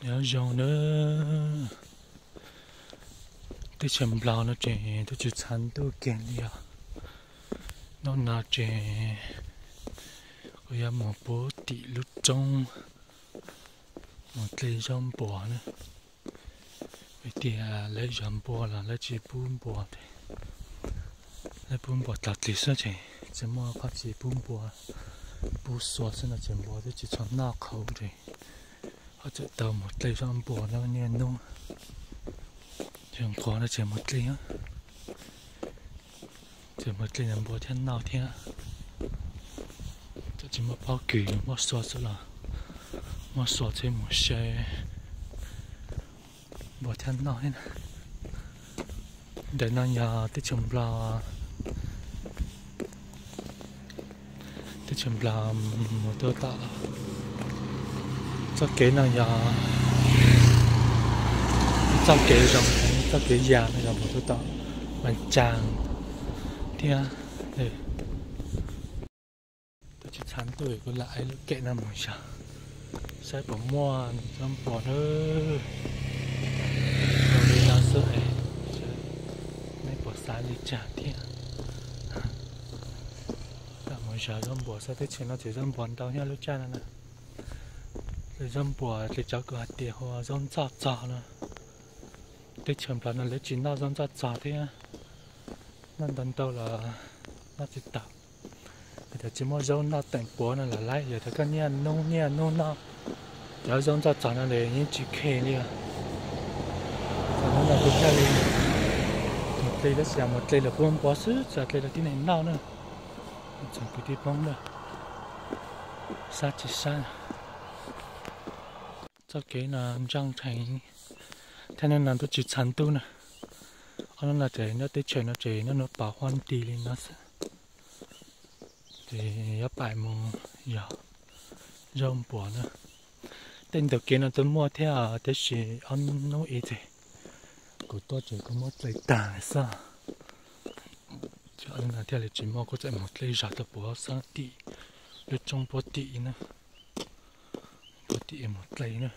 Nyob zoo na, teb chaws Nplog no ces twb tsis txhav ntuj kiag li os. Hnub no ces kuv yuav mus pub tim lub roob, mus dlej zaub npua na. Vim tias lawv zov npua los lawv tsis pub npua, lawv pub npua tag tis xwb ces tsis muaj qhov tsis pub npua, pub xua xwb no ces npua twb tsis tshua noj qhauv ces ho txawm tau mus dlej zaub npua no niaj hnub. Ces nqhuav no ces mus dlej, ces mus dlej npua thiab noj thiab. Txawm tsis muaj pob kws muaj xua xwb los muaj xua thiab mus saib npua thiab noj thiab. Ntawm no yog teb chaws Nplog, teb chaws Nplog mus tuaj tom txoj kev no yog txoj kev zoo, txoj kev ya no yog mus tuaj tom Vaj Tsav thiab. Twb tsis txhav ntuj kuv lam ev lub kem no mus zov saib puas muaj zaub npua na. Zoo li no xwb es nej puas xav li cas thiab. Lam mus zov zaub npua saib, teb chaws no ces zaub npua ntau nyob lub caij no na. Zaub npua ces cov kuv hais tias hu ua zaub ntxoj txog no. Teb chaws Nplog no lawv tsis noj zaub ntxoj txog thiab, noj ntau ntau los noj tsis tau. Yog tias tsis muaj zaub noj teem puav no los laib, yog tias koj niaj hnub niaj hnub noj cov zaub ntxoj txog no ces yeej tsis khe li os. Txog hnub no kuv thiaj li mus dlej, tab sis yog mus dlej los pub npua xwb, tsis dlej los tib neeg noj na. Tsoom kwv tij Hmoob na, sab tsis sab. Txoj kev no ntseej heev, thiab hnub no twb tsis txhav ntuj na. Ob hnub no ces nyob teb chaws no ces nyob no pom huab nti li no xwb. Ces yuav pais mus yos zaub npua na. Tej ntug kev no twb muaj thiab, tab sis ob hnub ib txhis kuv tuaj ces kuv muab dlej tag lawm xwb. Cov no thiaj li tsis muaj, kuv txawm mus dlej zog tau puag xab tim lub roob puag tim na, puag tim mus dlej na.